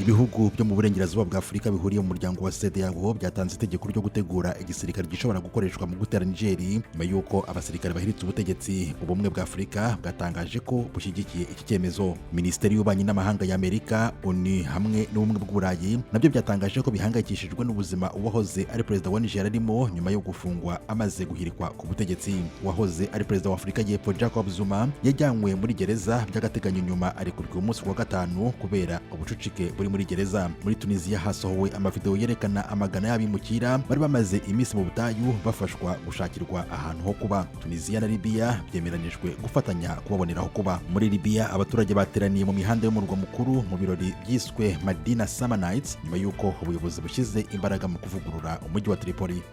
Ibihugu byo mu burengerazuba bwa Afurika bihuriye mu muryango wa CEDEAO byatanze itegeko ryo gutegura igisirikare gishobora gukoreshwa mu gutera Nigeri, nyuma y'uko abasirikare bahiritse ubutegetsi. Ubumwe bwa Afurika bwatangaje ko bushyigikiye iki cyemezo. Minisiteri y'Ububanyi n'Amahanga y'Amerika, ONU hamwe n'Ubumwe bw'Uburayi nabyo byatangaje ko bihangayikishijwe n'ubuzima uwahoze ari perezida wa Niger arimo nyuma yo gufungwa amaze guhirikwa ku butegetsi. Uwahoze ari perezida wa Afurika y'Epfo Jacob Zuma yajyanywe muri gereza by'agateganyo, nyuma arekurwa umunsi wa gatanu kubera ubucucike buri muri gereza. Muri Tunisia hasohowe amavideo yerekana amagana y'abimukira bari bamaze iminsi mu butayu bafashwa gushakirwa ahantu ho kuba. Tunisia na Libya byemeranijwe gufatanya kubabonera aho kuba. Muri Libya, abaturage bateraniye mu mihanda y'umurwa mukuru mu birori byiswe Madina Summer Nights, nyuma y'uko ubuyobozi bushyize imbaraga mu kuvugurura umujyi wa Tripoli.